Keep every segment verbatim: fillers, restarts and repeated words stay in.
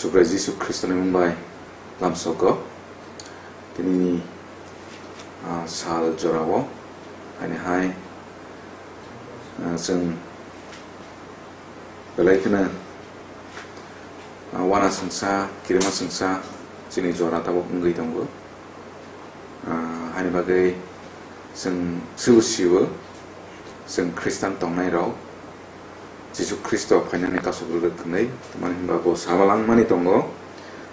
Subrai Jisu Khristoni mung bai lamsogo. Tini, ah, sal jorao, haini hai, ah, chwng belai kheno, ah, wana sengsa, kirima sengsa, chini jora tabuk wngwi tongo. Ah, haini bagwi chwng sibo sibo, chwng Khristan tongnai rok, Jisu Khristo phainani kasuk rwrwk hwnwi, tamni hwnba bo sabalangmani tongo.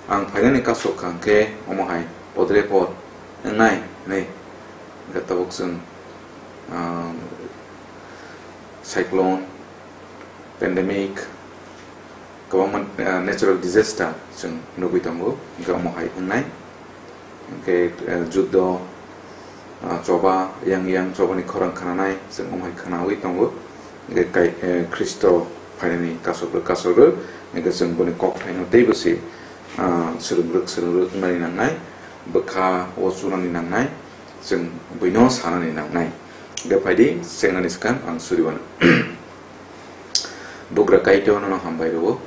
Ang phainani kasuk kha hwnkhe omo hai podre pod wngnai hwnwi, hwnkhe tabuk chwng, ah, cyclone, pandemic, kwbangma, ah, natural disaster chwng nugwi tongo, hwnkhe omo hai wngnai. Hwnkhe, eh, juddo, ah, choba, yang yang chobani khorang khnanai, chwng omo hai khnaui tongo. Hwnkhe kai-, eh, Khristo phainani kasuk rwk, kasuk rwk, hwnkhe chwng boni kokthaino teibo se, ah, swrwng rwk, swrwng rwk wngnani nangnai, bwkha o chunani nangnai, chwng buino sanani nangnai. Hwnkhe phaidi, chengnani swkang ang suri uanw. Bugra Kaitor nono hambai rwo,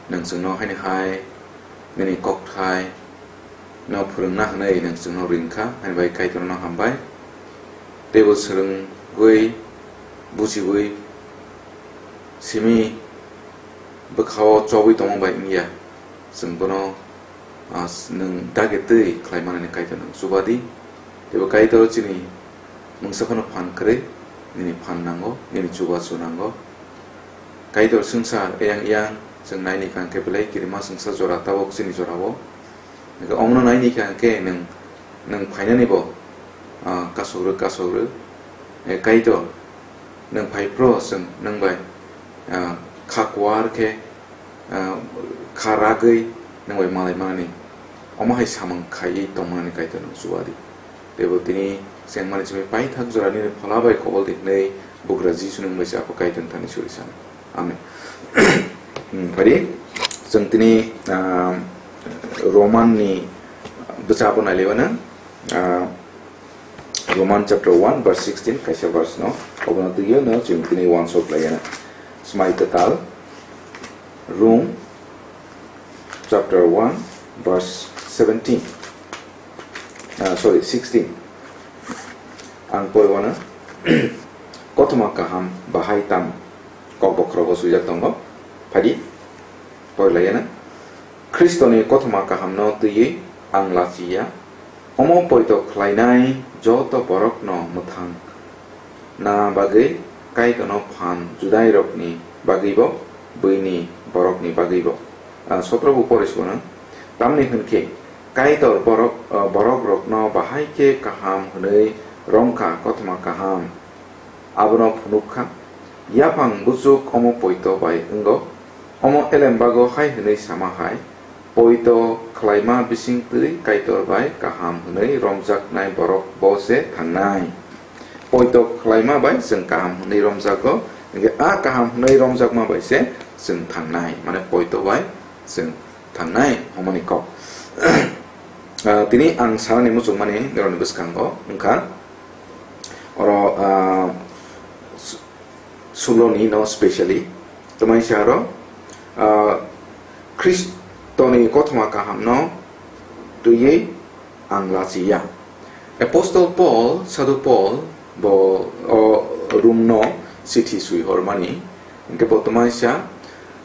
nwng chwngno haini hai nini kokthai no phwrwngna hwnwi nwng chwngno ring kha, haini bai Kaitor nono hambai. Teibo swrwngwi, bujiwi, simi bwkhao chobwi tongma bai wngya, chwng bono, ah, nwng dagi twi khlai manani Kaitor nwng chuba di. Teibo Kaitor chini mungsa phano phan kwrwi, nini phan nango, nini chubachu nango. Kaitor swngchar eyang eyang chwng naini kha hwnkhe belai kirima swngchar jora tabuk chini jorao. Hwnkhe omono naini kha hwnkhe nwng, nwng phainani bo, ah, kasuk rwk, kasuk rwk. Eh, Kaitor, nwng phai phro chwng nwng bai, ah, kha kuar khe, ah, kha ragwi nwng bai malai manani, omo hai samung khaiwi tongmani Kaitor nwng chuba di. Teibo tini chengmani simi paithak jora nini phola bai kobol di hwnwi bugra Jisu nwng bai se apo Kaitor thani suri sano. Amen. Hmm, phaidi, chwng tini, ah, Roman ni bwsa bo nailaiwano, ah, Roman chapter one verse sixteen, kaisa verse no, obono twiwi no chwng tini uansuk laiyano. Smai kwtal, Rom chapter one verse seventeen, ah, sorry, sixteen. Ang poriwano, kothoma kaham bahai tam kok bokhorogo swijak tongo. Phaidi, porilaiyano. Khristoni kothoma kahamno twiwi ang lachiya. Omo poito khlainai joto borokno mwthang na bagwi Kaitorno phan Judairokni bagwibo, buini borokni bagwibo. Ah, sotro bo pore suno. Tamni hwnkhe Kaitor borok, ah, borokrokno bahai khe kaham hwnwi romkha kothoma kaham. Abono phunuk kha, yaphang buchuk omo poito bai wngo. Omo elembago hai hwnwi sama hai, poito khlaima bising twi Kaitor bai kaham hwnwi romjaknai borok bo se thangnai. Poito khlaima bai chwng kaham hwnwi romjago, hwnkhe a kaham hwnwi romjakma bai se chwng thangnai, mane poito bai chwng thangnai, homoni kok. Ah, tini ang sanani muchungmani norokni bwskango wngkha, oro, ah, Suloni no specially, twmai se aro, ah, Khristoni kothoma kahamno twiwi ang lachiya. Apostle Paul, Sadhu Paul, bo o Rom no chithi swi hormani, hwnkhe bo twmai sa,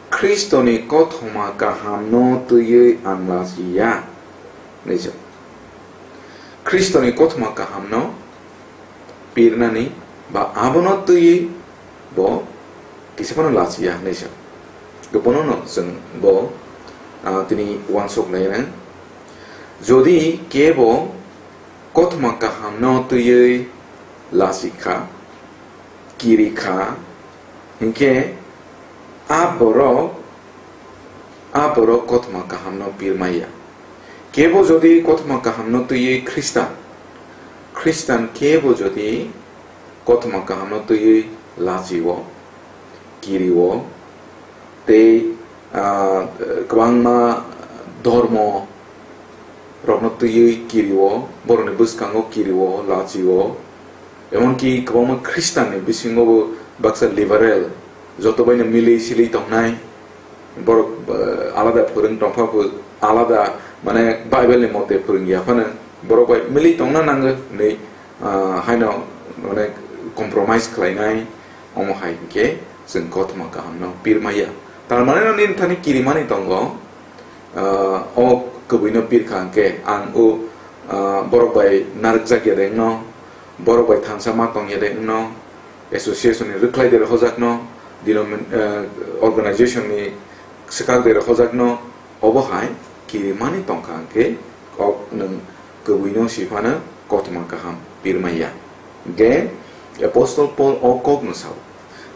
Khristoni kothoma kahamno twiwi ang lachiya, hinwi sa. Khristoni kothoma kahamno pirnani ba abono twiwi bo kisa phano lachiya hinwi sa. Bono no chwng bo, ah, tini uansuk laina. Jodi kebo kothoma kahamno twiwi lachikha, kirikha, hinkhe a borok, a borok kothoma kahamno pirmaya. Kebo jodi kothoma kahamno twiwi Khristan, Khristan kebo jodi kothoma kahamno twiwi lachiwo, kiriwo, tei, ah, kwbangma dhormo rokno twiwi kiriwo, borokni bwskango kiriwo, lachiwo. Emonki kwbangma Khristanni bisingo bo baksa liberal, joto baino milwi silwi tongnai, borok, eh, alada phwrwng tongpha phu, alada, mane, Bible ni mote phwrwng ya phano borok bai mili tongna nango hinwi, ah, haino, mane, compromise khlainai, omo hai hinkhe chwng kothoma kahamno pirmaya. Tar mane no nini thani kirimani tongo, ah, o kwbwino pirkha hinkhe ang o, ah, borok bai narwkjak ya de wngno, borok bai thansa ma tong ya de wngno, association ni rwkhlai de rohojakno, denomin-, eh, organization ni swkak de rohojakno, obo hai kirimani tongkha hinkhe kok nwng kwbwino siphano kothoma kaham pirmaya. Hinkhe Apostle Paul o kokno sao.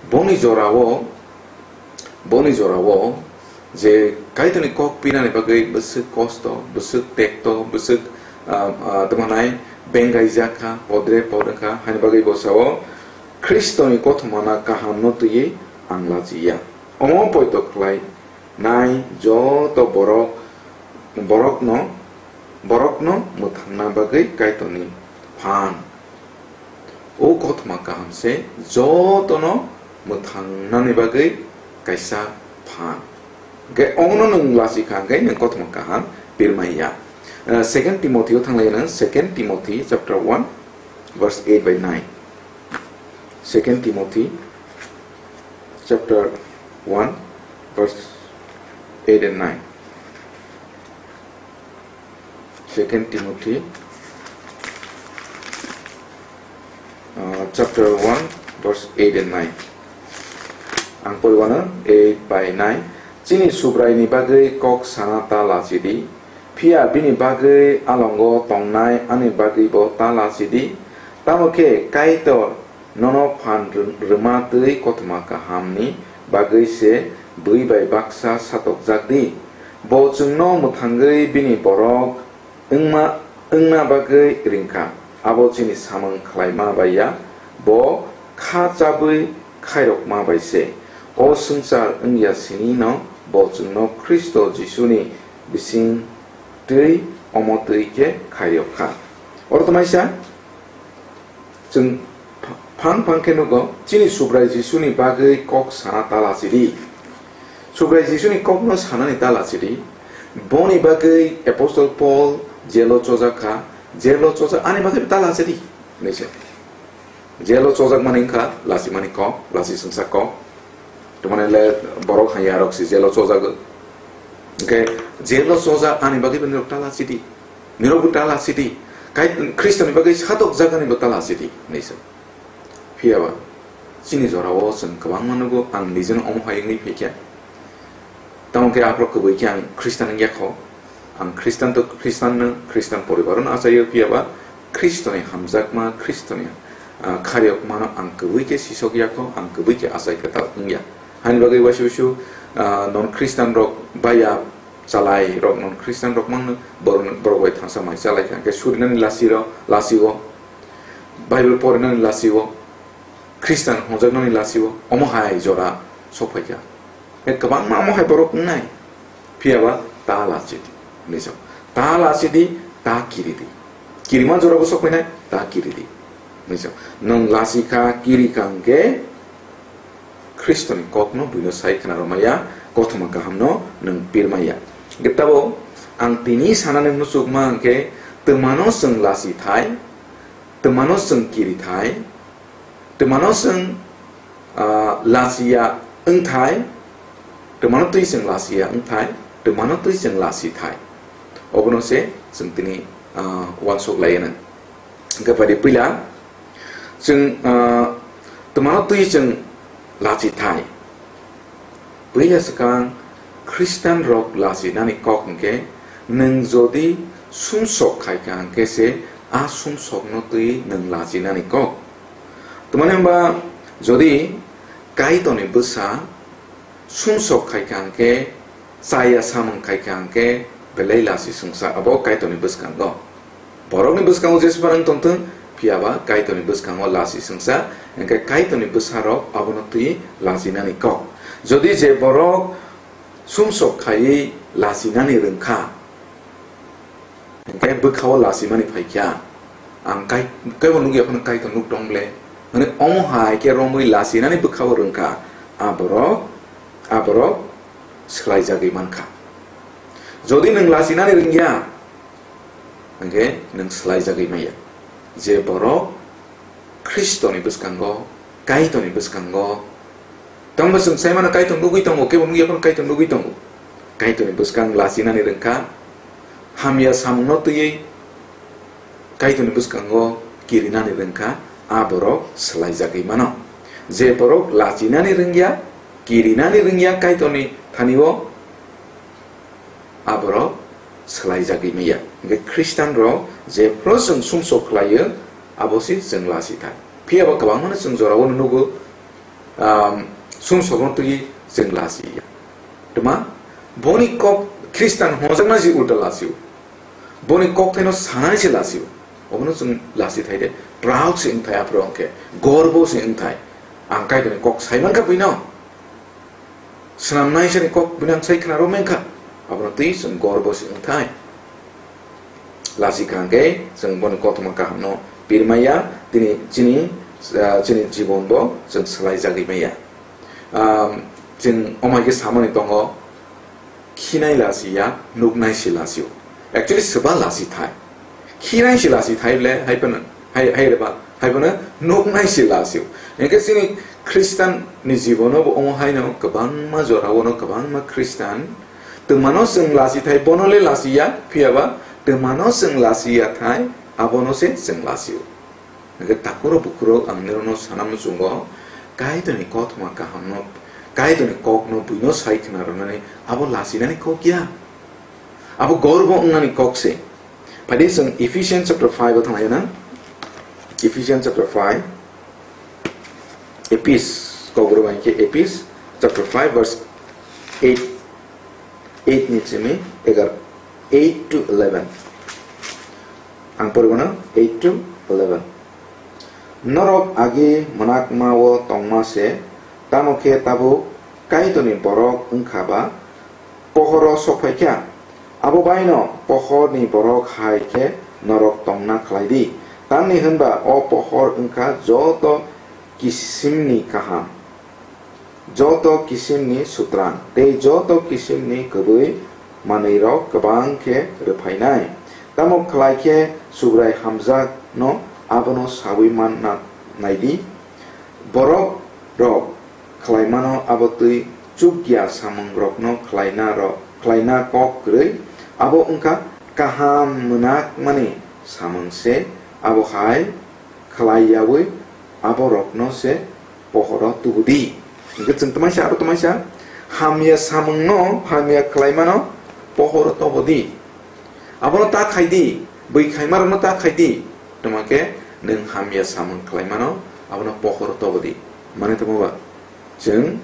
Boni jorao, boni jorao je Kaitorni kok pinani bagwi bwswk kosto, bwswk tekto, bwswk, ah, ah, tamo nai bengaijak kha, podre pod wngkha, haini bagwi bo sao, "Khristoni kothomana kahamno twiwi ang lachiya. Omo poito khlai nai joto borok, borokno, borokno mwthangna bagwi Kaitorni phan." O kothoma kaham se jotono mwthangnani bagwi kaisa phan. Hinkhe omono nwng lachi kha hinkhe nwng kothoma kaham pirmaya. Eh, Second Timothy o thanglai nwng, Second Timothy chapter one verse eight by nine. Second Timothy chapter one verse eight and nine. Second Timothy, uh, chapter one, verse eight and nine. Ang poriwano eight by nine. Chini Subraini bagwi kok sana ta lachidi, phiya bini bagwi alongo tongnai ani bagwibo ta lachidi. Tamo khe Kaitor nono phan rw-, rwma twi kothoma kahamni bagwi se bui bai baksa satokjak di. Bo chwngno mwthangwi bini borok wngma, wngna bagwi ringkha. Abo chini samung khlaima bai ya, bo kha chabwi khairokma bai se. O swngchar wngya sini no bo chwngno Khristo Jisuni bising twi omo twi khe khairok kha. Oro tamaisa, Chwng pha-, phang phang khe nugo, chini Subrai Jisuni bagwi kok sana ta lachidi. Subrai Jisuni kokno sanani ta lachidi. Boni bagwi Apostle Paul jelo chojak kha, jelo chojak ani bagwi ta lachidi, hinwi se. Jelo chojak mani wngkha lachimani kok, lachi swngsa kok. Tamani le borok hamya rok se jelo chojago. Hinkhe jelo chojak ani bagwi bo nirok ta lachidi. Nirok bo ta lachidi. Kai Khristoni bagwi satokjak ani bo ta lachidi, hinwi se. Phiya ba chini jorao chwng kwbangma nugo, ang nijeno omo hai wngwi phaikha. Tamo khe aphuru kwbwi khe ang Khristan wngya kho. Ang Khristan to Khristanno, Khristan poribaro no achaio, phiya ba Khristoni hamjakma, Khristoni, ah, khairokmano ang kwbwi khe sisok ya kho, ang kwbwi khe achai kwtal wngya. Hani bagwi waisa waisa, ah, non Khristan rok baya chalai rok, non Khristan rok mangno borok, borok bai thansa mai chalai kha, khe surinani lasi rok, lasi o, Bible porinani lasi o, Khristan hwnjaknani lasi o, omo hai jora sok phaikha. Khe kwbangma omo hai borok wngnai. Phiya ba ta lachidi, hinwi sa. Ta lachidi, ta kiridi. Kirima jora bo sok phainai, ta kiridi, hinwi sa. Nwng lasi kha, kiri kha hwnkhe Khristoni kokno buino sai khna rwmaya, kothoma kahamno nwng pirmaya. Hwnkhe tabo ang tini sanani muchukma hwnkhe twmano chwng lasi thai, twmano chwng kiri thai, twmano chwng, ah, lachiya wngthai, twmano twi chwng lachiya wngthai, twmano twi chwng lasi thai. Obono se chwng tini, ah, uansuk lai anw. Hwnkhe bai di puila chwng, ah, twmano twi chwng lachi thai. Puila swkang Khristan rok lachinani kok hwnkhe, nwng jodi sumsok khai kha hwnkhe se a sumsokno twi nwng lachinani kok. Tamani hwnba jodi Kaitorni bwsa sumsok khai kha hwnkhe, chaya samung khai kha hwnkhe, belai lachi swngsa abo Kaitorni bwskango. Borokni bwskango jesephano wng tongthung, phiya ba Kaitorni bwskango lachi swngsa, hwnkhe Kaitorni bwsarok abono twi lachinani kok. Jodi je borok sumsok khaiwi lachinani rwngkha, hwnkhe bwkhao lachimani phaikha. Ang kai-, kebo nukya phano Kaitor nuk tong ble. Hwnwi omo hai khe romwi lachinani bwkhao rwngkha. A borok, a borok swlaijagwi mankha. Jodi nwng lachinani rwngya, hwnkhe nwng swlaijagwi maya. Je borok Khristoni bwskango, Kaitorni bwskango, tongbo chwng sai mano Kaitor nugwi tongo, kebo nugya phano Kaitor nugwi tongo. Kaitorni bwskang lachinani rwngkha, hamya samungno twiwi Kaitorni bwskango kirinani rwngkha, a borok swlaijagwi mano. Je borok lachinani rwngya, kirinani rwngya Kaitorni thani-o, a borok swlaijagwi maya. Hwnkhe Khristian rok jephru chwng sumsok khlaio, abo se chwng lachithai. Phiya ba kwbangmano chwng jorao nugo, um, sumsokno twiwi chwng lachiya. Tuma boni kok Khristian hwnjaknai se ulta lachio. Boni kokthaino sanai se lachio. Obono chwng lachithai de. Proud se wngthai aphuru hwnkhe. Gorbo se wngthai. Ang Kaitorni kok sai mankha buino. Swnamnai sani kok buino ang sai khna romwi wngkha. Abono twi chwng gorbo se wngthai. Lachikha hwnkhe chwng boni kothoma kahamno pirmaya, tini chini, ah, chini jibonbo chwng swlaijagwi maya. Ah, chwng omo hai khe samani tongo, khinai lachiya, nuknai se lachio. Actually, swba lachithai. Khinai se lachithai ble, hai phano, hai, hai reba, hai phano nuknai se lachio. Hwnkhe chini Khristian ni jibono bo omo haino kwbangma jorao no kwbangma Khristian twmano chwng lachithai, bono le lachiya, phiya ba twmano chwng lachiya thai, abono se chwng lachio. Hwnkhe takhurok bukhurok ang nirokno sana muchungo, Kaitorni kothoma kahamno, Kaitorni kokno buino sai khna rwnani abo lachinani kok ya. Abo gorbo wngnani kok se. Phai de chwng Ephesians chapter five o thanglaina. Ephesians chapter five. Ephes, kokrok bai khe Ephes chapter five verse eight, eight ni simi egar, eight to eleven. Ang poribano eight to eleven. Norok agi mwnakma-o tongma se, tamo khe tabuk Kaitorni borok wngkha ba, pohoro sokphaikha. Abo baino pohorni borok hai khe norok tongna khlai di. Tamni hwnba o pohor wngkha joto kisimni kaham, joto kisimni sutrang tei joto kisimni kwbwi manwirok kwbang khe rwphainai. Tamo khlai khe Subrai hamjakno abono saui manna nai di. Borok rok khlaimano abo twi chukya samungrokno khlaina rok, khlaina kok kwrwi, abo wngkha kaham mwnakmani samung se, abo hai khlai yaui abo rokno se pohoro tubu di. Hwnkhe chwng twmaisa aro twmaisa hamya samungno, hamya khlaimano pohoro tobo di. Abono ta khai di, bui khaimarokno ta khai di. Tamo khe nwng hamya samung khlaimano abono pohoro tobo di. Mane tamo ba? Chwng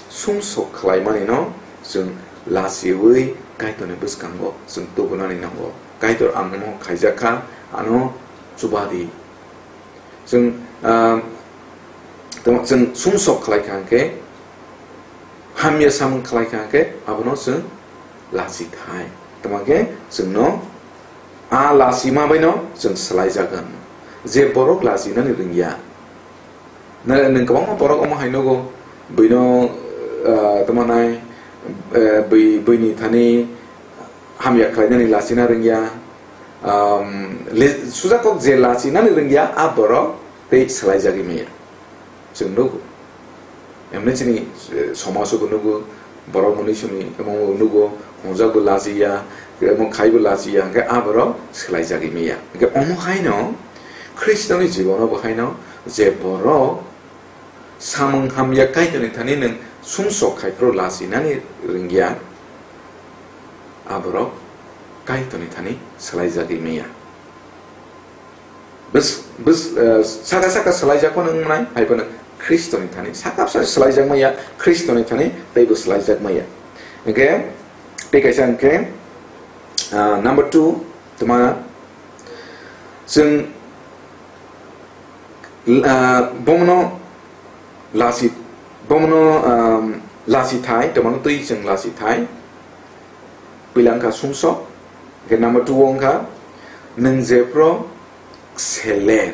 sumsok khlaimanino chwng lachiui Kaitorni bwskango chwng tubunani nango. Kaitor ang omo khaijak kha, ano chuba di. Chwng, ah, tamo chwng sumsok khlai kha hwnkhe, hamya samung khlai kha hwnkhe, abono chwng lachi thai. Tamo khe chwngno a lachima baino chwng swlaijagan. Je borok lachinani rwngya, na, nwng kwbangma borok omo hai nugo, buino, ah, tamo nai, eh, bui, buini thani hamya khlainani lachina rwngya, um, le-, sujakok je lachinani rwngya, a borok tei swlaijagwi maya. Chwng nugo. Emni chini, eh, somajo bo nugo, borok mwnwi simi omo nugo, hwnjak bo lachiya, omo khai bo lachiya, hwnkhe a borok swlaijagwi maya. Hwnkhe omo haino Khristoni jibono bo haino je borok samung hamya Kaitorni thani nwng sumsok khai phuru lachinani rwngya, a borok Kaitorni thani swlaijagwi maya. Bws-, bws-, eh, saka saka swlaijakmano wng mwnai, hai phano Khristoni thani. Saka bwsa swlaijakmaya, Khristoni thani teibo swlaijakmaya. Hwnkhe, tei kaisa hwnkhe, ah, number two, tma, chwng, ah, bomono lasi, bomono, um, lasi thai, tongmano twi chwng lasi thai. Puila wngkha sumsok, hwnkhe number two o wngkha nwng jephru seler.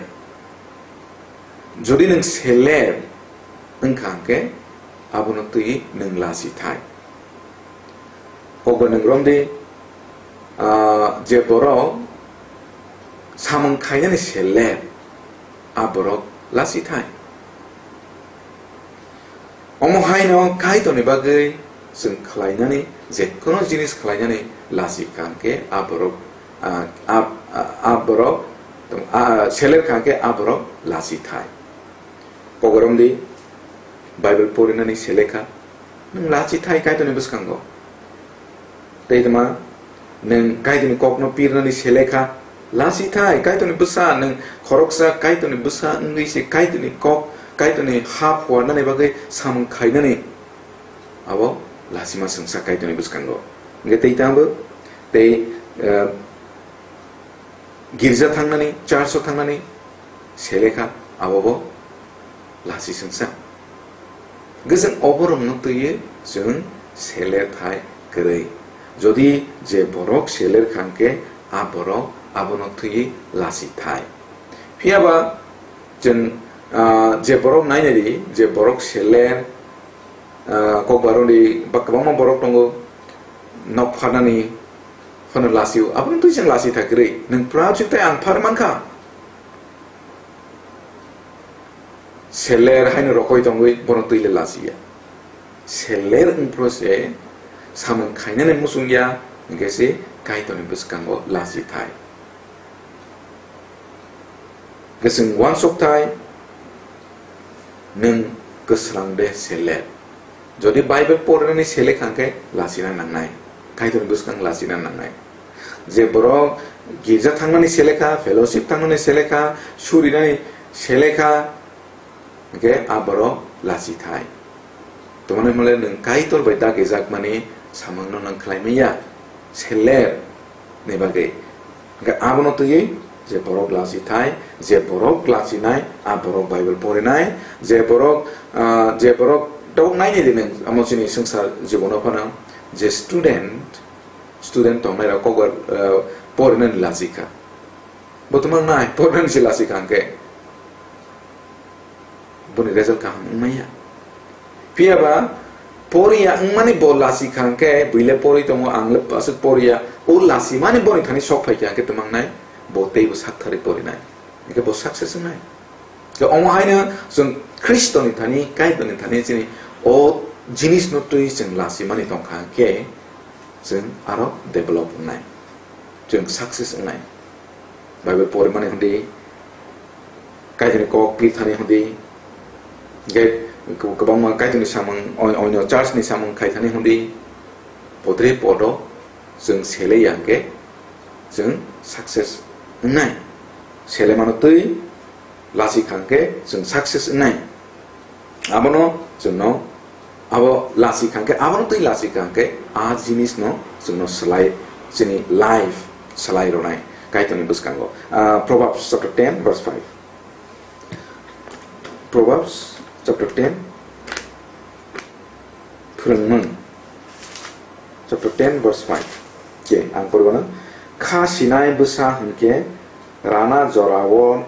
Jodi nwng seler wngkha hwnkhe abono twi nwng lasi thai. Kokba nwng romdi, ah, je borok samung khainani seler, a borok lasi thai. Omo haino Kaitorni bagwi chwng khlainani, je kono jinis khlainani lasi kha hwnkhe a borok, ah, a, a, a borok, ah, seler kha hwnkhe a borok lasi thai. Kogorom di, Bible porinani selekha, nwng lasi thai Kaitorni bwskango. Tei tma, nwng Kaitorni kokno pirnani selekha, lasi thai Kaitorni bwsa, nwng khoroksa Kaitorni bwsa wngwi se Kaitorni kok, Kaitorni ha phuarnani bagwi samung khainani, abo lasima swngsa Kaitorni bwskango. Hwnkhe tei tangbo, tei, eh, girja thangnani, church-o thangnani selekha, abobo lasi swngsa. Hwnkhe chwng oborokno twiwi chwng seler thai kwrwi. Jodi je borok seler kha hwnkhe, a borok abono twiwi lasi thai. Phiyaba chwng, ah, je borok nainai di, je borok seler, ah, kokbaroni ba kwbangma borok tongo, nok pharnani phano lasio, abono twi chwng lasi thai kwrwi. Nwng pura chwng tei ang phar mankha. Seler haino rokoi tongwi bono twi le lasiya. Seler wngphro se samung khainani muchungya, hwnkhe se Kaitorni bwskango lasi thai. Hwnkhe chwng uansuk thai, nwng kwsrang de seler. Jodi Bible porinani selekha hwnkhe lasina nangnai, Kaitorni bwskang lasina nangnai. Je borok girja thangnani selekha, fellowship thangnani selekha, surinani selekha, hwnkhe a borok lasi thai. Tongmani hwnle nwng Kaitor bai dagijakmani samungno nwng khlai manya, seler ni bagwi. Hwnkhe abono twiwi je borok lasi thai, je borok lasinai, a borok Bible porinai, je borok, ah, je borok tok naini di nwng omo chini swngchar jibono phano je student, student tongnai rok kokbar, ah, porinani lasi kha. Bo tongma nai, porinani se lasi kha hwnkhe. Boni result kaham wngmaya. Phiyaba poriya wngmani bo lasi kha hwnkhe, buile pori tongo, ang le aswk poriya, o lasi mani boni thani sok phai kha hwnkhe twmang nai, bo teibo sak thari porinai. Hwnkhe bo success wngnai. Khe omo haino chwng Khristoni thani, Kaitorni thani chini o jinisno twi chwng lasi mani tong kha hwnkhe, chwng aro develop wngnai. Chwng success wngnai. Bible porimani hwndi, Kaitorni kok pir thani hwndi, hwnkhe kwbangma Kaitorni samung, oino church ni samung khai thani hwndi, podre podo chwng sele ya hwnkhe chwng success wngnai. Sele mano twi lasi kha hwnkhe chwng success wngnai. Abono chwngno, abo lasi kha hwnkhe, abono twi lasi kha hwnkhe, a jinisno chwngno slai, chini life slai rwnai Kaitorni bwskango. Ah, Proverbs chapter ten verse five. Proverbs chapter ten, Phwrwngmung chapter ten verse five. Khe ang porwano, kha sinai bwsa hwnkhe rana jorao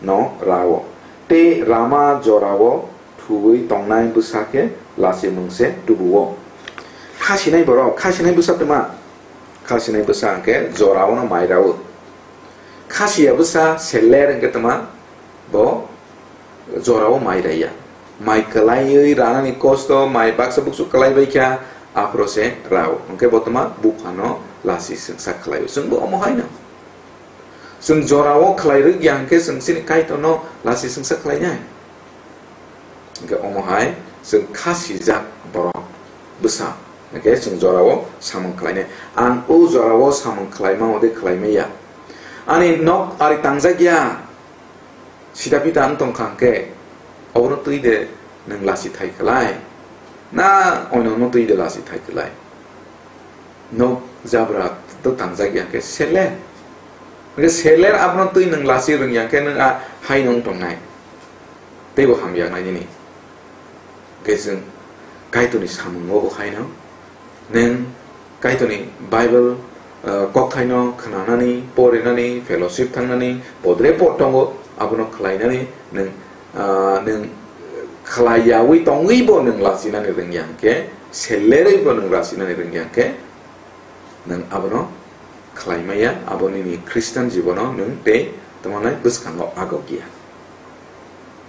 no rao. Tei rama jorao thuwi tongnai bwsa khe lachimung se tubuo. Kha sinai borok, kha sinai bwsa twma? Kha sinai bwsa hwnkhe jorao no mai rao. Kha siya bwsa seller hwnkhe twma? Bo jorao mai raiya. Mai kwlaiwi ranani kosto, mai baksa buksu kwlai bai kha, aphuru se rao. Hwnkhe bo twma? Buphano lachi swngsa khlaio. Chwngbo omo haino. Chwng jorao khlai rwk ya hwnkhe chwng chini Kaitorno lachi swngsa khlainai. Hwnkhe omo hai chwng kha sijak borok bwsa. Hwnkhe chwng jorao samung khlainai. Ang o jorao samung khlaima ode khlaimaya. Ani nok ari tangjak ya. Sida pita wng tong kha hwnkhe, obono twi de nwng lachi thai kwlai, na oino no twi de lachi thai kwlai? Nok jabra to tangjak ya hwnkhe seller. Hwnkhe seller abono twi nwng lachi rwng ya hwnkhe nwng a haino wng tongnai. Teibo hamya wngnai nini. Hwnkhe chwng Kaitorni samungo bo haino nwng Kaitorni Bible, ah, kokthaino khwnanani, porinani, fellowship thangnani, podre pod tongo, abono khlainani nwng, ah, nwng khlaiyawi tongwibo nwng lachinani rwngya hwnkhe, selerwibo nwng lachinani rwngya hwnkhe, Nwng abono khlai maya, abo nini Christian jibono nwng tei tamo nai bwskango agok ya.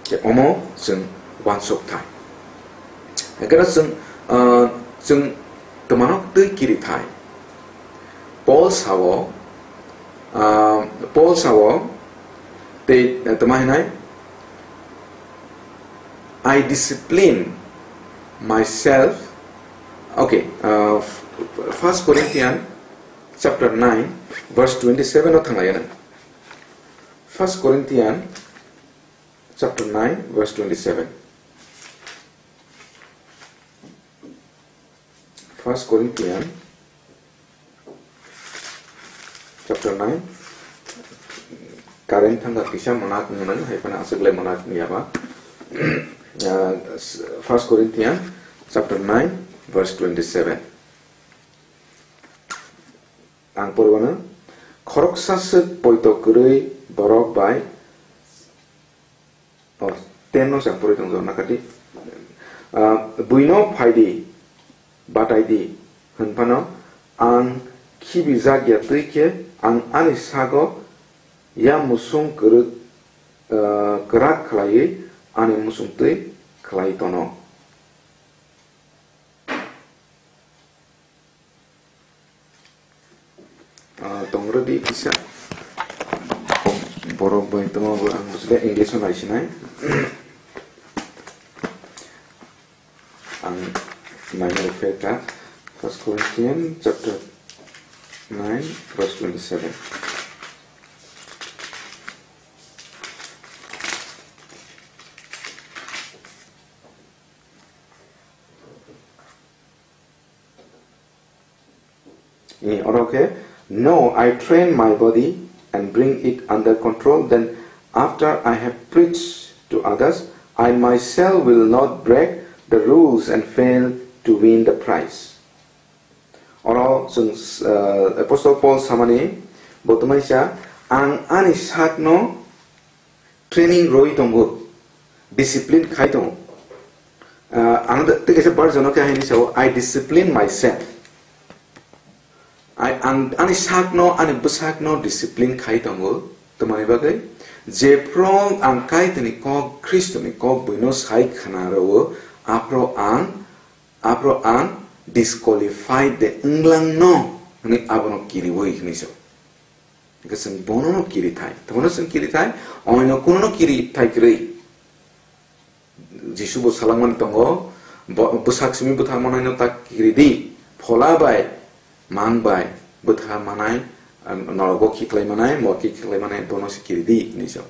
Tei omo chwng uansuk thai. Hakhe chwng, ah, chwng twmano twi kiri thai. Paul sao, ah, Paul sao tei, eh, tama hinai, "I discipline myself." Okay, uh, f-, First Corinthians chapter nine, verse twenty-seven o thanglai ano. First Corinthians chapter nine, verse twenty-seven. First Corinthians chapter nine. Current thangkha kisa monat nwngnang, hai phano aswk lai monat wngya ba. Uh, First Corinthians chapter nine, verse twenty-seven. Ang poribano, khoroksa swk poito kwrwi borok bai, oh, ten no se ang porwi tong, nakati. Ah, buino phaidi, bataidi, hwnphano ang khibijak ya twi khe ang ani sago ya musung kwrwk, ah, kwrak khlaiwi ani musung twi khlai tono. Ah, tongrwdi kisa. Borok bai tongma bo ang bwswk English o naisinai. Ang naina rwkha First Corinthians chapter nine, verse twenty-seven. Eh, oro khe, "No, I train my body and bring it under control. Then, after I have preached to others, I myself will not break the rules and fail to win the prize." Oro chwng, eh, Apostle Paul samani, bo tongmani sa, "Ang ani sakno training rwi tongo, discipline khai tongo." Ah, ano tei kaisa version o khe haini sao, "I discipline myself." Ai, ang ani sakno, ani bwsakno discipline khai tongo. Tamoni bagwi, jephru ang Kaitorni kok, Khristoni kok buino sai khna rwo, aphro ang, aphro ang disqualified de wnglang no hwnwi abono kiriwi hwnwi sao. Hwnkhe chwng bono no kiri thai. Tamo no chwng kiri thai, oino kuno no kiri thai kwrwi. Jisu bo salangmani tongo, bo-, bwsak simi bwtharmanai no ta kiri di, phola bai, mang bai, bwtharmanai, ah, norogo khiklai manai, morki khiklai manai, bono se kiri di, hinwi sao.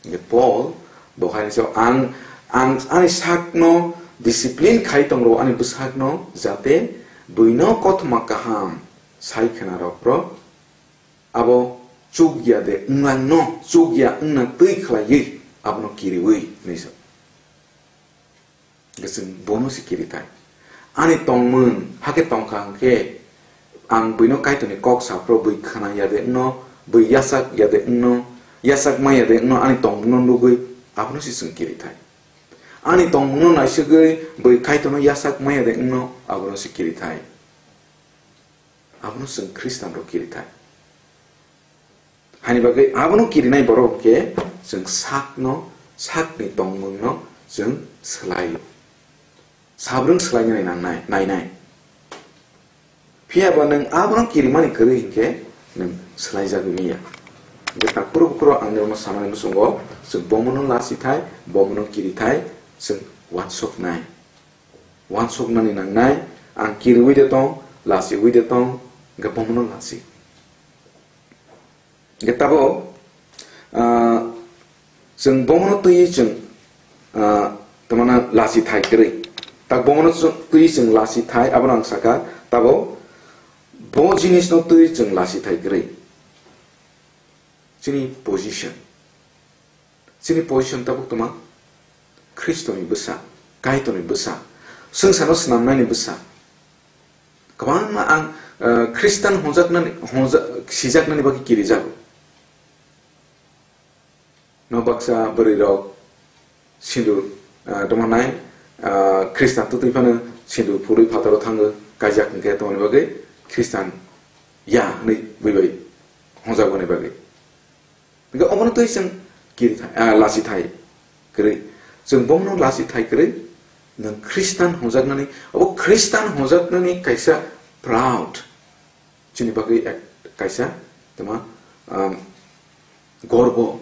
Hwnkhe Paul bo hai ni sao, ang, ang ani sakno discipline khai tong rwo, ani bwsakno, jate buino kothoma kaham sai khna rok rw. Abo chukya de wnglang no, chukya wngna twi khlaiwi abono kiriwi hinwi sa. Hwnkhe chwng bono se kiri thai. Ani tongmung hakhe tongkha hwnkhe ang buino Kaitorni kok saphro bui khna ya de wngno, bui yachak ya de wngno, yachak ma ya de wngno ani tongmungno nugwi abono se chwng kiri thai. Ani tongmungno naisugwi bui Kaitorno yachak ma ya de wngno abono se kiri thai. Abono chwng Khristanrok kiri thai. Hani bagwi abono kirinai borok hwnkhe chwng sakno, sakni tongmungno chwng swlaio. Sabrwng swlainani nangnai, nainai. Phiya ba nwng abono kirimani kwrwi hinkhe nwng swlaijagwi manya. Hwnkhe takhuro bukhuro ang norokno sanani muchungo chwng bomono lasi thai, bomono kiri thai, chwng uansuknai. Uansuknani nangnai, ang kiriwi de tong, lasiwi de tong, hwnkhe bomono lasi. Hwnkhe tabuk, ah, chwng bomono twiwi chwng, ah, tamana lasi thai kwrwi. Tak bomono chwng, twiwi chwng lasi thai, abono ang saka, tabuk bo jinisno twiwi chwng lasi thai kwrwi. Chini position. Chini position tabuk tongma Khristoni bwsa, Kaitorni bwsa, swngcharno snamnaini bwsa. Kwbangma ang, eh, Khristan hwnjaknani, hwnja-, sijaknani bagwi kirijago. No baksa bwrwirok sindur, eh, tongmanai, eh, Khristan twtwi phano sindur phurwi phataro thango, kaijak hwnkhe tongmani bagwi Khristan ya hwnwi bui bai hwnjakmani bagwi. Hingke obono twi chwng kiri thai, ah, lasi thai kwrwi. Chwng bono lasi thai kwrwi, nwng Khristan hwnjaknani, obo Khristan hwnjaknani kaisa proud. Chini bagwi ek-, kaisa, tama, um, gorbo.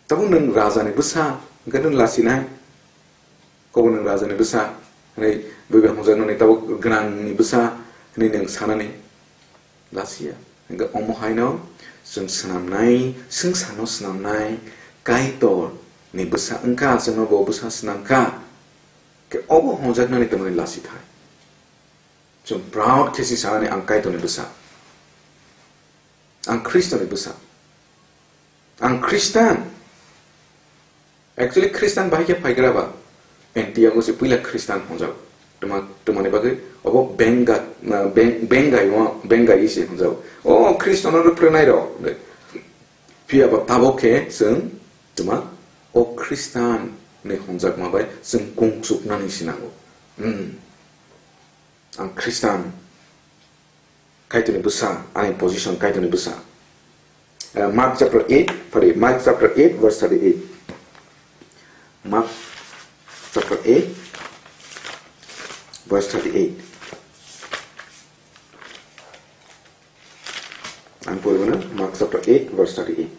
Tabuk nwng rajani bwsa, hingke nwng lasinai. Kobo nwng rajani bwsa, hwnwi bui bai hwnjaknani tabuk gwnangni bwsa, hwnwi nwng sanani. Lasiya. Hingke omo haino chwng swnamnai, swngcharno swnamnai, Kaitorni bwsa wngkha, chwngno bo bwsa swnamkha. Khe obo hwnjaknani tongmani lasi thai. Chwng proud khe si sanani, "Ang Kaitorni bwsa. Ang Khristoni bwsa. Ang Khristan." Actually, Khristan bahai khe phaigra ba? Antioch se puila Khristan hwnjak. Tuma, tumani bagwi obo benga, na, beng-, bengai o, bengai se hwnjak. "O Khristono rwphrenai rok." Phiya ba tabok khe chwng, tuma, o Khristan ni hwnjakma bai chwng kung chuknani sinango. Hmm. Ang Khristan. Kaitorni bwsa, ani position Kaitorni bwsa. Eh, Mark chapter eight, sorry, Mark chapter eight, verse thirty-eight. Mark chapter eight, verse thirty-eight. Ang pori mano, Mark chapter eight, verse thirty-eight.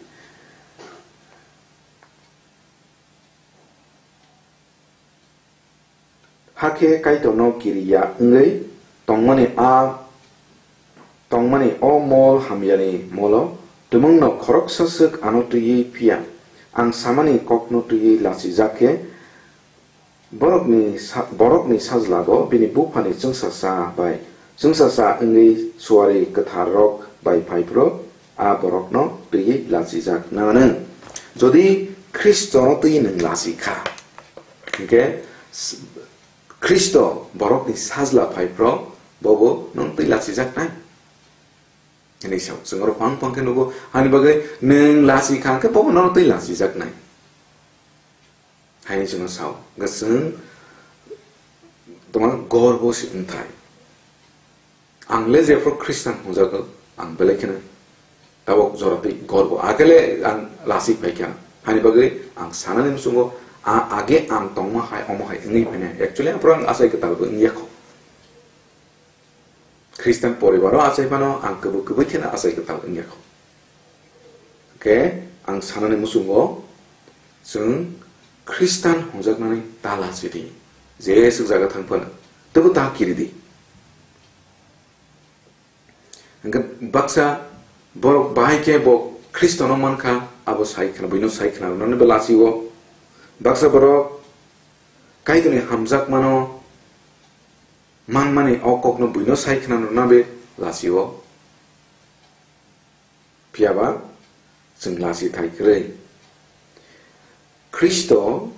Hakhe Kaitorno kiriya wngwi tongmani a, tongmani o mol hamyani molo tumungno khoroksa swk ano twiwi phiya. Ang samani kokno twiwi lachijak khe, borokni sa-, borokni sajlago bini buphani chwngsasa bai chwngsasa wngwi suari kwtharrok bai phaiphuru a borokno twiwi lachijak nanganw. Jodi Khristono twiwi nwng lachikha, hinkhe s-, Khristo borokni sajla phaiphuru bobo nwng twi lachijaknai. Hinwi sao, chwng oro phang phang khe nugo, hani bagwi nwng lachikha hinkhe bobo nono twi lachijaknai. Haini chwngno sao, hwnkhe chwng tongma gorbo se wngthai. Ang le jephru Khristan hwnjago, ang belai kheno tabok jora twi gorbo. Agele ang lasi phaikha, hani bagwi ang sanani muchungo, a-, age ang tongma hai, omo hai wngwi phainai. Actually, aphuru ang achai kwtalbo wngya kho. Khristan poribaro achai phano ang kwbwi kwbwi kheno achai kwtal wngya kho. Hwnkhe ang sanani muchungo chwng Khristan hwnjaknani ta lachidi, jeswk jaga thang phano, teibo ta kiridi. Hwnkhe baksa borok bahai khe bo Khristono mankha, abo sai khna, buino sai khna rwnani bo lachio. Baksa borok Kaitorni hamjakmano manmani o kokno buino sai khna rwna be lachio. Phiyaba chwng lasi thai kwrwi. Khristo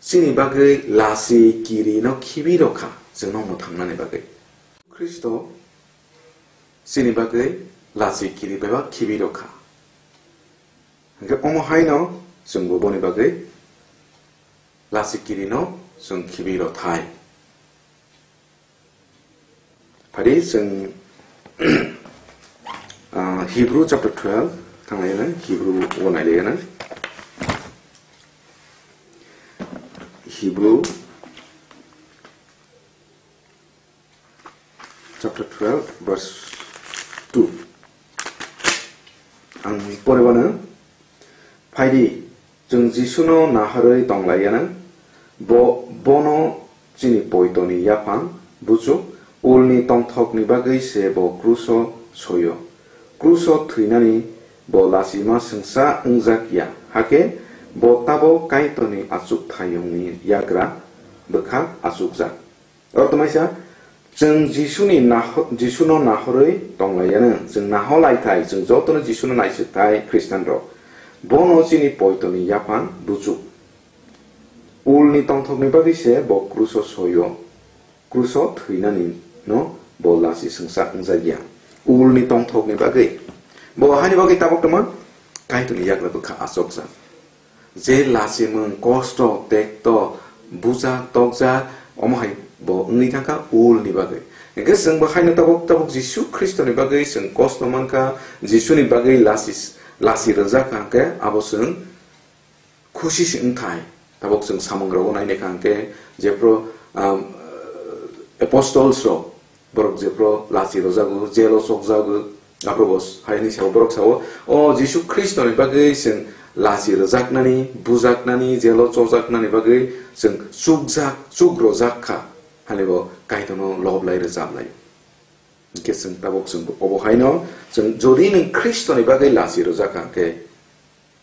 chini bagwi lasi kirino khibi rokha, chwngno mwthangnani bagwi. Khristo chini bagwi lasi kiri beba khibi rokha. Hwnkhe omo haino chwngbo boni bagwi lasi kirino chwng khibi rw thai. Phadi chwng, ah, Hebrew chapter twelve thanglai na, Hebrew o nailai na. Hebrew chapter twelve, verse two. Ang poribano, phaidi, chwng Jisuno naharwi tonglaiyanw, bo, bono chini poitoni yaphang buchuk, ulni tongthokni bagwi se bo kruso soio. Kruso thwinani bo lachima swngsa wngjakya, hakhe bo tabo Kaitorni achukthayungni yagra bwkha achukjak. Oro tongmaisa, chwng Jisuni naho-, Jisuno nahorwi tonglaiyanw, chwng naholai thai, chwng jotono Jisuno naisik thai, Khristanrok. Bono chini poitoni yaphang buchuk. Ulni tongthokni bagwi se bo kruso soio. Kruso thwinani no bo lasi swngsa wngjakya. Ulni tongthokni bagwi. Bo hani bagwi tabok tongma? Kaitorni yagra bwkha achokjak. Je lachimung, kosto, tekto, bujak, tokjak, omo hai bo wngwi thangkha ulni bagwi. Hingke chwng bo haino tabuk tabuk Jisu Khristoni bagwi chwng kosto mankha, Jisuni bagwi lasi, lasi rwjak kha hingke abo chwng khusi se wngthai. Tabuk chwng samung rogo nainai kha hingke jephru, um, apostles rok, borok jephru lasi rwjago, jail o chokjago, aphuru bo hai hwnwi sao, borok sao, "O Jisu Khristoni bagwi chwng lasi rwjaknani, bujaknani, jail o chokjaknani bagwi chwng chukjak, chuk rwjak kha," hwnwi bo Kaitorno lob lai rwjap lai. Hingke chwng tabuk chwng obo haino chwng, jodi nwng Khristoni bagwi lasi rwjak kha, hingke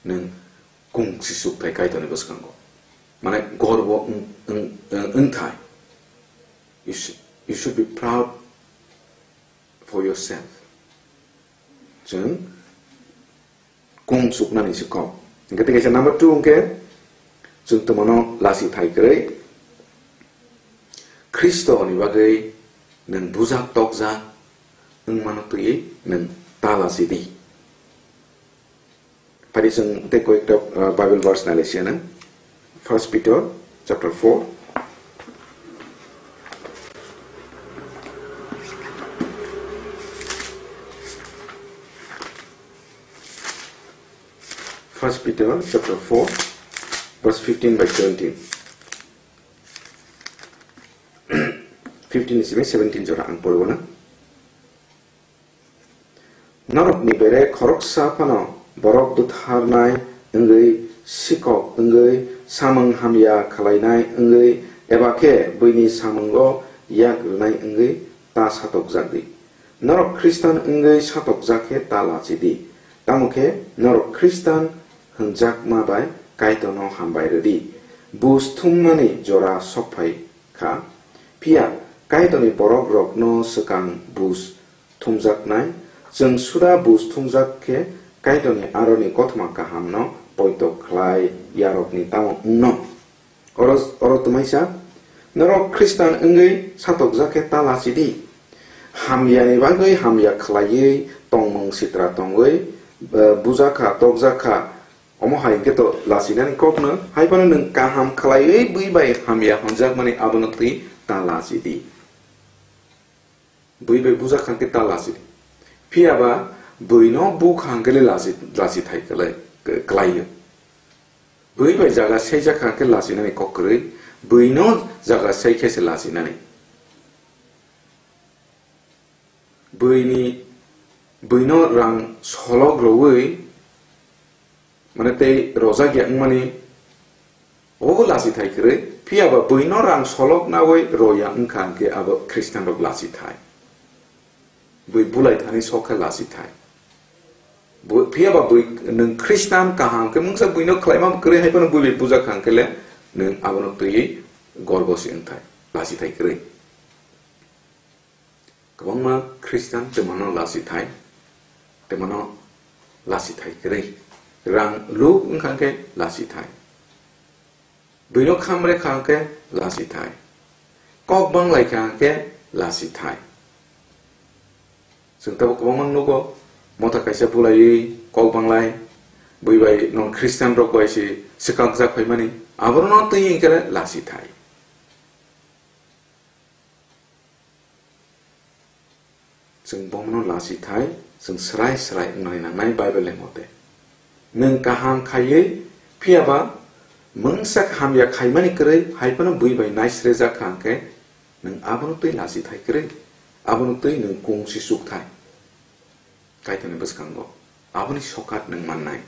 nwng kung si sukthai Kaitorni bwskango. Mane gorbo wng, wng, wng, wngthai. You should, you should be proud for yourself. Chwng kung suknani se kok. Hingke tei kaisa number two hingke chwng twmano lasi thai kwrwi. Khristoni bagwi nwng bujak tokjak wngmano twiwi nwng ta lasi di. Phari chwng tei koyekta, uh, Bible verse nai lai siyana. First Peter chapter four. First Peter chapter four, verse fifteen by seventeen. Fifteen ni simi seventeen jora ang poribona. Norokni bere khoroksa phano borok butharnai wngwi, sikok wngwi, samung hamya khlainai wngwi, eba khe buini samungo yak rwnai wngwi ta satokjak di. Norok Khristan wngwi satokjak khe ta lachi di, tamo khe norok Khristan hwnjakma bai Kaitorno hambai rw di. Bus thumnani jora sok phai kha, phiya Kaitorni borokrokno swkang bus thumjaknai. Chwng suda bus thumjak khe Kaitorni aroni kothoma kahamno poito khlai yarokni tamo wngno. Oro, oro twmaisa, norok Khristan wngwi satokjak khe ta lachi di. Hamyani bagwi hamya khlaiwi tongmung sitra tongwi, eh, bujakha, tokjakha, omo hai hwnkhe to lachinani kokno, hai phano nwng kaham khlaiwi bui bai hamya hwnjakmani abono twi ta lachi di. Bui bai bujak kha khe ta lachi di. Phiya ba buino bukha hwnkhe le lachi, lachi thai kwlai, kwlaio. Bui bai jaga seijak kha khe lachinani kok kwrwi, buino jaga sei khe se lachinani. Buini, buino rang solok rwui, mane tei rojak ya wngmani, obo lachi thai kwrwi. Phiya ba buino rang solok naui roya wngkha hwnkhe abo Khristian rok lachi thai. Bui bulai thani sok khe lachi thai. Bu-, phiya ba bui nwng Khristian kaham khe mungsa buino khlaima kwrwi hai phano bui bai bujak kha hwnkhe le nwng abono twiwi gorbo se wngthai, lachi thai kwrwi. Kwbangma Khristian twmano lachi thai, twmano lachi thai kwrwi. Rang luk wngkha khe lachi thai. Buino khamre kha khe lachi thai. Kok banglai kha khe lachi thai. Chwng tabuk kwbangma nugo, motha kaisa bulaiwi kok banglai, bui bai non Khristian rok bai se swkakjak phaimani, aborokno twi hwnkhe lachi thai. Chwng bomono lachi thai, chwng srai srai wngnani nangnai Bible ni mote. Nwng kaham khaiwi, phiya ba mungsa hamya khaimani kwrwi hai phano bui bai naisrejak kha hwnkhe, nwng abono twi lachi thai kwrwi, abono twi nwng kung si suk thai. Kaitorni bwskango aboni sokat nwng mannai.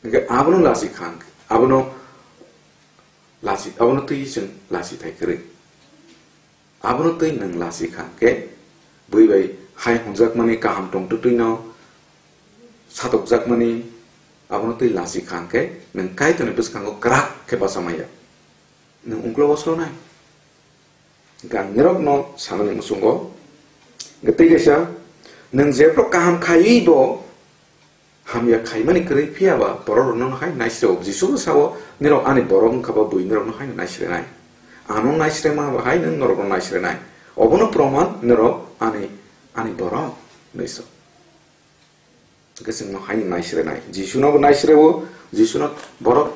Hingke abono lachi kha hwnkhe, abono lachi, abono twi chwng lachi thai kwrwi. Abono twi nwng lachi kha hwnkhe, bui bai hai hwnjakmani kaham tongtwtwino satokjakmani, abono twi lachi kha hwnkhe, nwng Kaitorni bwskango kwrak khe bacha maya. Nwng ungklogo sonai. Hingke ang nirokno sanani muchungo. Hingke tei kaisa, nwng jephru kaham khaiwi bo hamya khaimani kwrwi phiya ba borok rokno hai naisreo. Jisu bo sao, "Nirok ani borok wngkha ba bui nirokno hai naisrenai. Ano naisrema ba hai nwng norokno naisrenai. Obono proman nirok ani, ani borok," hinwi sao. Hingke chwngno haino naisrenai. Jisuno bo naisreo, Jisuno borok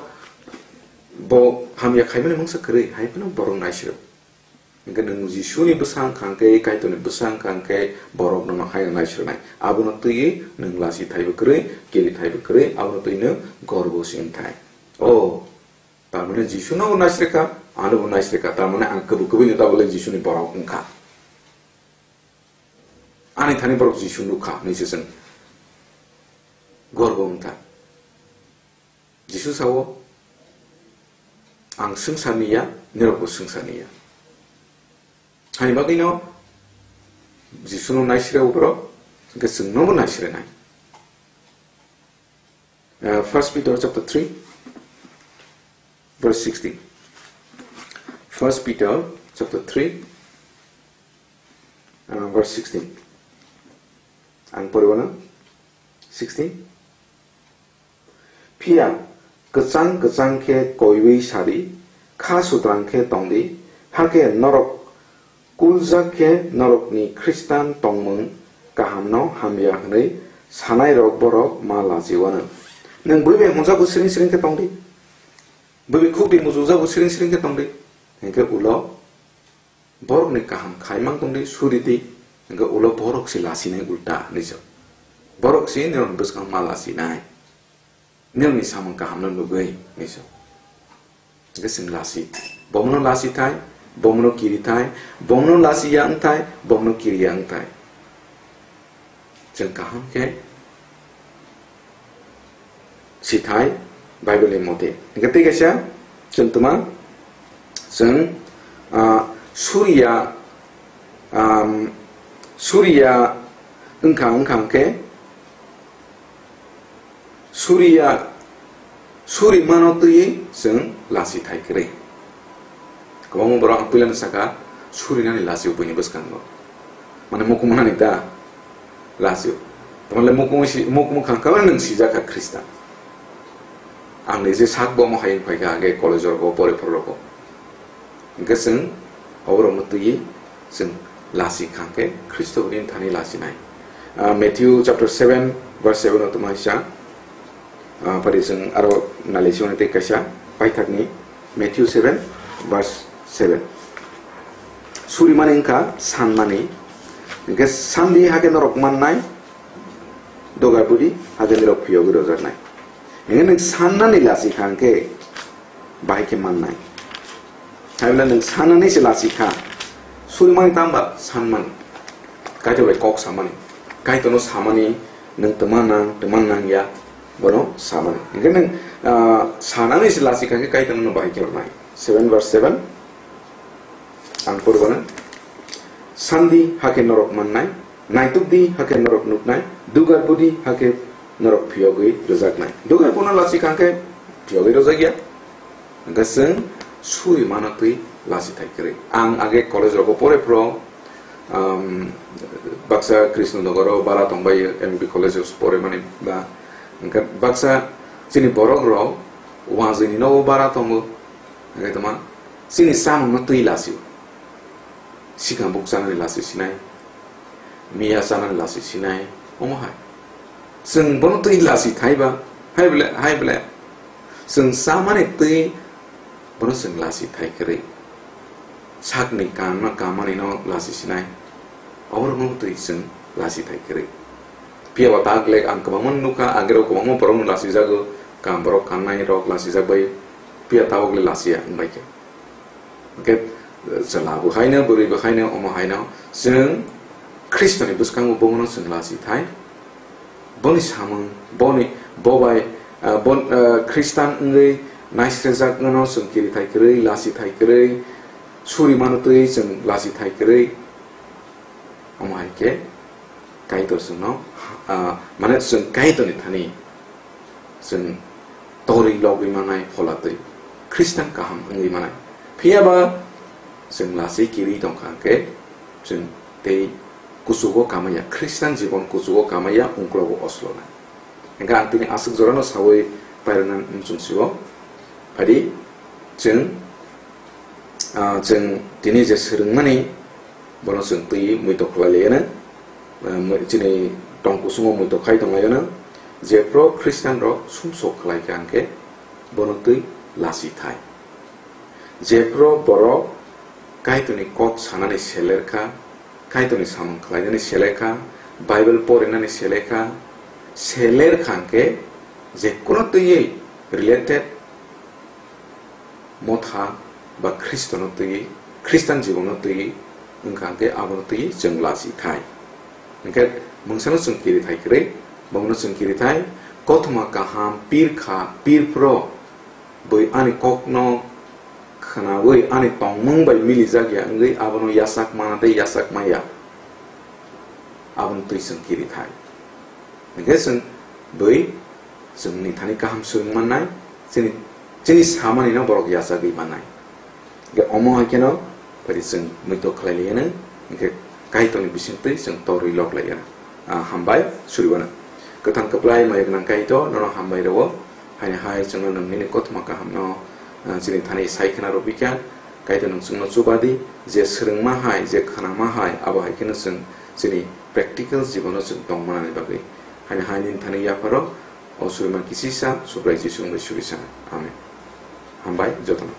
bo hamya khaimani mungsa kwrwi, hai phano borok naisreo. Hwnkhe nwng Jisuni bwsa wngkha hwnkhe, Kaitorni bwsa wngkha hwnkhe, borok nono haino naisrwnai. Abono twiwi nwng lasi thaibo kwrwi, kiri thaibo kwrwi, abono twi nwng gorbo se wngthai. O, tamani Jisunobo naisrwkha, anobo naisrwkha, tamani ang kwbwi kwbwino tabole Jisuni borok wngkha. Ani thani borok Jisu nukha hinwi se chwng gorbo wngkha. Jisu sao, "Ang swngcharni ya, nirokbo swngcharni ya." Hani bagwino Jisuno naisreo borok, hwnkhe chwngnobo naisrenai. Uh, First Peter chapter three, verse sixteen. First Peter chapter three, uh, verse sixteen. Ang poriwano sixteen. Phiya kwchang kwchang khe koiwi sadi, kha sutrang khe tongdi, hakhe norok kuljak khe norokni Khristan tongmung kahamno hamya hwnwi sanairok borok ma lachiwano. Nwng bui bai hwnjago siring siring khe tongdi, bui bai khuk di muchukjago siring siring khe tongdi, hinkhe ulo borokni kaham khaimang tongdi, suridi, hinkhe ulo borok se lasinai ulta hinwi se. Borok se nirokni bwskang ma lasinai. Nirokni samung kahamno nugwi hinwi se. Hinkhe chwng lasi. Bomono lasi thai, bomono kiri thai, bomono lasi ya wng thai, bomono kiri ya wng thai. Chwng kaham khe sithai Bible ni mote. Hingke tei kaisa chwng tuma chwng, ah, Suriya, am, Suriya wngkha, wngkha hingke Suriya, suri mano twi chwng lasi thai kwrwi. Kwbangma borok ang puilano saka, surinani lasi buini bwskango. Mane mukumu nani da lasi. Tamale mukumu si, mukumu khangkha nwng sijak kha Khristan. Ang ni je sak bo mo hayung phaikha age college rok pore phor rok. Hingke chwng oborokno twiwi chwng lasi kha hingke Khristo ni thani lasinai. Ah, Matthew chapter seven verse seven o tongma kisa, ah, pari chwng aro nalai siboni tei kaisa paithakni Matthew seven verse seven. Surimani wngkha sanmani, hingke sandi hake norok mannai, doga budi hake norok phiyogwi rojaknai. Hingke nwng sannani lasi kha hingke bahai khe mannai. Haibla nwng sanani se lasi kha. Surimani tamba sanmani. Kaitor bai kok samani. Kaitorno samani nwng tma nang, tma nang ya, bono samani. Hingke nwng, ah, sanani se lasi kha khe Kaitorno bahai khe rwnai. Seven verse seven. Ang puribana. Sandi hake norok mannai. Naitukdi hake norok nuknai, dugar budi hake norok phiyogwi rwjaknai. Dugar bono lasi kha hwnkhe phiyogwi rwjakya. Hwnkhe chwng suri mano twi lasi thai kwrwi. Ang age college rogo pore phro, um, baksa Krishnanagar o bara tongbai M B college o pore mani ba. Hwnkhe baksa chini borok rok wajwini nogo bara tongo. Hwnkhe tongma chini chamungno twi lasio. Sikang buk chanani lasi sinai, miya chanani lasi sinai, omo hai. Chwng bono twi lasi thai ba, hai bole, hai bole. Chwng chamani twi bono chwng lasi thai kwrwi. Sakni kanma kamani no lasi sinai, oborokno twi chwng lasi thai kwrwi. Phiya ba tak le ang kwbangma nukha, agero kwbangma borokno lasi jago, kam borok kannai rok lasi jak bai, phiya tabok le lasi ya wng bai khe. Hingke, eh, chwla bo haino, bwrwi bo haino, omo haino, chwng Khristoni bwskango bono chwng lasi thai. Boni samung, boni, bo bai, eh, bon, eh, Khristan wngwi naisrejak wngno chwng kiri thai kwrwi, lasi thai kwrwi, suri mano twi chwng lasi thai kwrwi. Omo hai khe Kaitor chwngno, ah, mane chwng Kaitorni thani chwng torwi logwi manai phola twi Khristan kaham wngwi manai. Phiya ba chwng lasi kiri tongkha hwnkhe chwng tei kuchugo kamaya, Khristan jibon kuchugo kamaya, ungklogo oslonai. Hingke ang tini aswk jorano sawi pairwknani muchungsio. Phadi chwng, ah, chwng tini je swrwngmani, bono chwng twi muitok khlai laiyano. Ah, mui-, chini tong kusungo muitok khai tong laiyano. Jephru Khristian rok sumsok khlai kha hwnkhe bono twi lasi thai. Jephru borok Kaitorni kok sanani seler kha, Kaitorni samung khlainani seler kha, Bible porinani seler kha, seler kha hwnkhe je kono twiwi related motha ba Khristono twiwi, Khristan jibono twiwi wngkha hwnkhe abono twiwi chwng lachi thai. Hwnkhe mungsano chwng kiri thai kwrwi, bomono chwng kiri thai, kothoma kaham pir kha, pir phro, bui ani kokno khwnawi ani tongmung bai milijak ya wngwi abono yachak mana tei yachak maya, abono twi chwng kiri thai. Hwnkhe chwng bui chwngni thani kaham swrwng mannai, chini, chini samanino borok yachagwi mannai. Hwnkhe omo hai kheno phari chwng muitok khlai liya nang, hwnkhe Kaitorni bisingtwi chwng torwi lok laiya. Ah, hambai, suribana. Kwthang kwplai maya gwnang Kaitor, nono hambai rwo. Haini hai chwngno nwng nini kothoma kahamno, ah, chini thani sai khna rwpikha. Kaitor nwng chwngno chuba di, je swrwngma hai, je khnama hai, abo hai kheno chwng chini practical jibono chwng tongmanani bagwi. Haini hai nini thani yapharo, o surima kisisa, Subrai Jisu wngwi surisana. Amen. Hambai, jotono.